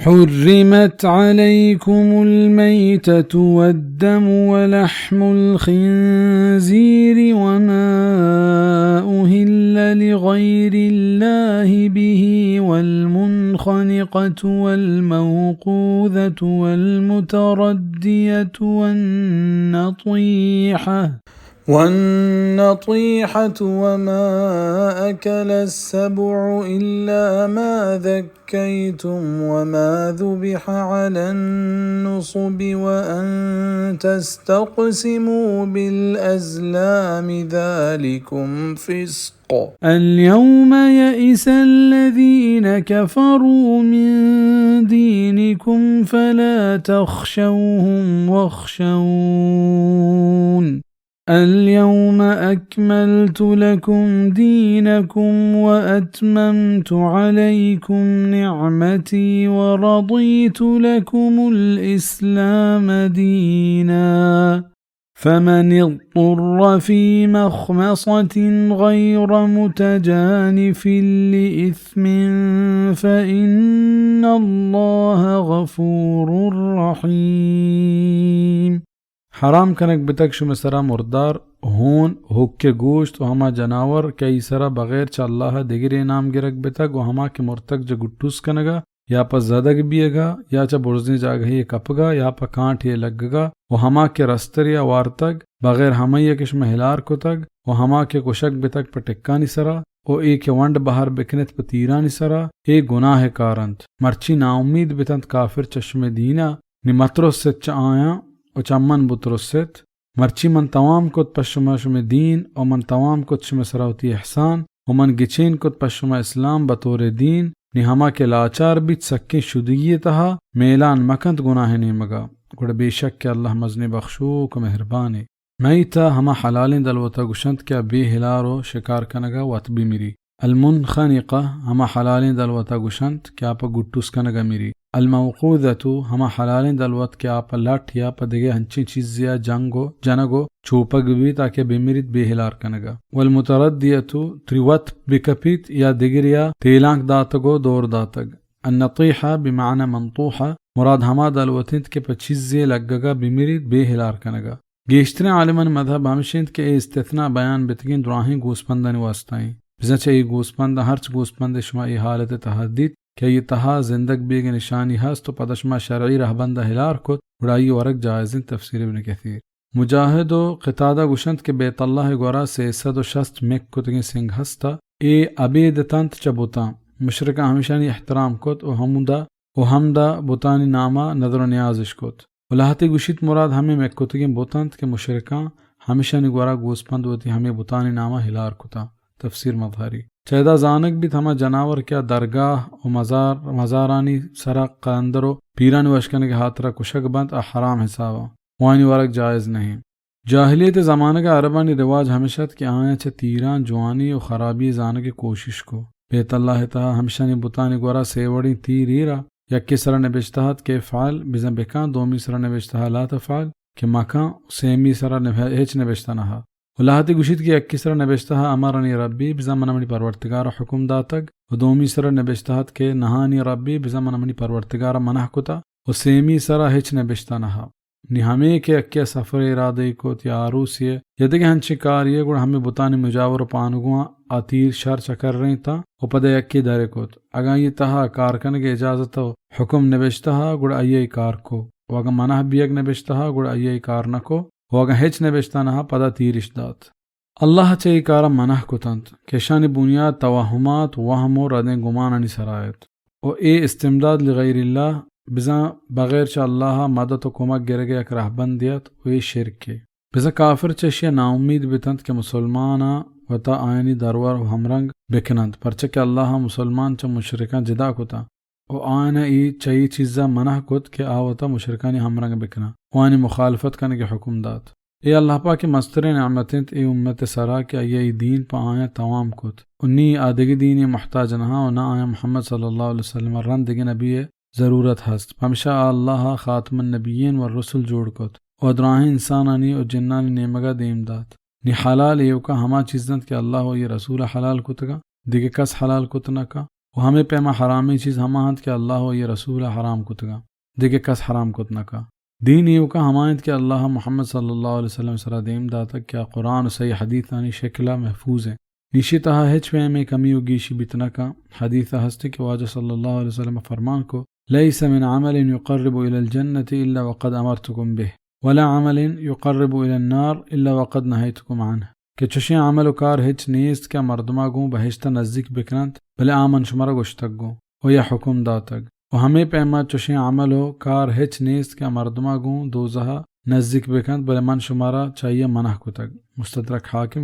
حرمت عليكم الميتة والدم ولحم الخنزير وما أهل لغير الله به والمنخنقة والموقوذة والمتردية والنطيحة، والنطيحة وما أكل السبع إلا ما ذكيتم وما ذبح على النصب وأن تستقسموا بالأزلام ذلكم فسق. اليوم يئس الذين كفروا من دينكم فلا تخشوهم واخشون. اليوم أكملت لكم دينكم وأتممت عليكم نعمتي ورضيت لكم الإسلام دينا. فمن اضطر في مخمصة غير متجانف لإثم فإن الله غفور رحيم. حرام کنگ بتگ شمئے سرا مردار، ہون، ہکے گوشت و ہما جناور کہ آئی سرا بغیر چہ اللہ ء دگرے نام گرگ بتگ و ہما کہ مرتگ چہ گٹوس کنگا یا پہ زدگ بیئگا یا چہ برزیں جاگہے کپگا یا پہ کانٹے لگگا و ہما کہ رسترے ء وارتگ بغیر ہمائی ء کہ شما ہلار کتگ و ہما کہ کشگ بتگ پہ ٹکانی سرا و اے کہ ونڈ بہر بکنت پہ تیرانی سرا، اے گناہ کار انت۔ مرچی ناامید بتنت کافر چہ شمئے دینا، نی مترست چہ آیاں و چہ من بترست۔ مرچی من توام کت پہ شما شمئے دین و من توام کت شمئے سرا وتی احسان و من گچین کت پہ شما اسلام بطور دین، نی ہما کہ لاچار بیت سکیں شدگی تہا میلان مکنت گناہ نیمگا، گڑا بے شک کہ اللہ مزنیں بخشوک و مہربانے۔ میتہ ہما حلالیں دلوتا گوشنت کہ آ بے ہلار و شکار کنگا وت بمری۔ المنخنقہ ہما حلالیں دلوتا گوشنت کہ آ پہ گٹوس کنگا مری۔ الموقوذۃ ہما حلالیں دلوت کہ آ پہ لٹ یا پہ دگہ ہنچیں چیزے ء جنگ و جنگ و چوپگ بہ بیت، آ کہ بمریت بے ہلار کنگا۔ والمتردیۃ تری وت بکپیت یا دگریا تیلانک داتگ و دور داتگ۔ النطیحہ بمعنی منطوحہ مراد ہما دلوت انت کہ پہ چیزے لگگا بمریت بے ہلار کنگا۔ گیشتریں عالمانی مذہب ہمش انت کہ اے استثناء بیان بیتگیں دراہیں گوسپندانی واسطہ انت۔ بزاں چہ اے گوسپند ء ہرچ گوسپندے شما اے حالت ء تہا دیت کہ آئی ء تہا زندگ بیگ ء نشانی ہست و پدا شما شرعی رہبند ء ہلار کت، گڑا آئی ء ورگ جائز انت۔ تفسیر ابن کثیر۔ مجاہد و قتادہ گوشنت کہ بیت اللہ ء گورا سئے سد و شست مک کتگیں سنگ ہست ء اے ابید اتنت چہ بتاں۔ مشرکاں ہمیشانی احترام کت و ہمودا و ہمدا بتانی ناما نذر و نیازش کت۔ و لہتے گوشیت مراد ہمے مک کتگیں بت انت کہ مشرکاں ہمیشانی گورا گوسپند وتی ہمے بتانی ناما ہلار کتاں۔ تفسیر مظہری۔ چہ ادا زانگ بیت ہما جناور کہ آ درگاہ و مزار، مزارانی سرا قلندر و پیرانی وش کنگ ء ہاترا کشگ بنت، آ حرام حساباں و آیانی ورگ جائز نہ انت۔ جاہلیت ء زمانگ ء عربانی رواج ہمش ات کہ آیاں چہ تیراں جوانی و خرابی زانگ ء کوشش کو۔ بیت اللہ ء تہا ہمشانی بتانی گورا سے وڑیں تیر ایرا، یکے سرا نبشتہ ات کہ افعل، بزاں بکن، دومی سرا نبشتہ ات لا تفعل، کہ مکن، سیمی سرا نب-، ہچ نبشتہ نہ ات۔ و لہتے گوشیت کہ یکے سرا نبشتہ ات امرنی ربی، بزاں من منی پرورتگار ء حکم داتگ، و دومی سرا نبشتہ ات کہ نہانی ربی، بزاں من منی پرورتگار ء منع کتا، و سیمی سرا ہچ نبشتہ نہ ات۔ نی ہمے کہ یکے ء سفر ء ارادہ ئی کت یا آروسی ء یا دگہ ہنچیں کارے ء، گڑا ہمے بتانی مجاور و پانگواں آ تیر شر چکرینتاں و پدا یکے در ء کت۔ اگاں آئی ء تہا کار کنگ ء اجازت و حکم نبشتہ ء، گڑا آئی ء اے کار کو، و اگاں منع بیگ نبشتہ ء، گڑا آئی ء اے کار نہ کو، و اگاں ہچ نبشتہ نہ ء، پدا تیرش دات۔ اللہ چہ اے کارا منع کتنت کہ اشانی بنیاد توہمات، وہم و ردیں گمانانی سرا ات۔ و اے استمداد لغیر اللہ، بزاں بغیر چہ اللہ ء مدد و کمک گرگ ء یک رہبندے ات و اے شرکے۔ بزاں کافر چہ اشی ء ناامید بتنت کہ مسلماناں وتا آیانی درور و ہمرنگ بکننت، پرچہ کہ اللہ ء مسلمان چہ مشرکاں جدا کتاں۔ و آیان ء اے چہ اے چیز ء منع کت کہ آ وتا مشرکانی ہمرنگ بکناں و آیانی مخالفت کنگ ء حکم دات۔ اے اللہ پاک ء مستریں نعمت انت اے امت ء سرا کہ آئی ء اے دین پہ آیاں توام کت و نی آ دگہ دینے محتاج نہ آں و نہ آیاں محمد صلی اللہ علیہ وسلم ء رند دگہ نبی ء ضرورت ہست۔ پمشا آ اللہ ء خاتم النبیین و الرسل جوڑ کت و دراہیں انسانانی و جنانی نیمگا دیم دات۔ نی حلال ایوکا ہما چیز انت کہ اللہ و آئی ء رسول ء حلال کتگاں، دگہ کس حلال کت نہ کن۔ و ہمے پیما حرامیں چیز ہما انت کہ اللہ و آئی رسول حرام کتگاں، دگہ کس حرام کت نکا۔ دین ایوکا ہما انت کہ اللہ محمد صلی اللہ علیہ وسلم سرا دیم داتگ کہ آ قرآن و صحیح حدیثانی شکلا محفوظ انت۔ نیشی تہا ہچ پیمیں کمی و گیشی بیت نکا۔ حدیثا ہستی کہ واجہ صلی اللہ علیہ وسلم فرمان کو، لیس من عمل یقرب الی الجنة الا وقد امرتکم به، ولا عمل یقرب الی النار الا وقد نهیتکم عنه۔ کہ چشیں عمل و کار ہچ نیست کہ مردما گوں بہشت نزیک بکننت، بلے آ من شمارا گوشتگ گوں و یا حکم داتگ۔ و ہمے پیما چشیں عمل و کار ہچ نیست کہ مردما گوں دوزہا نزیک بکنت، بلے من شمارا چہ آئیا منع کتگ۔ مستدرک حاکم۔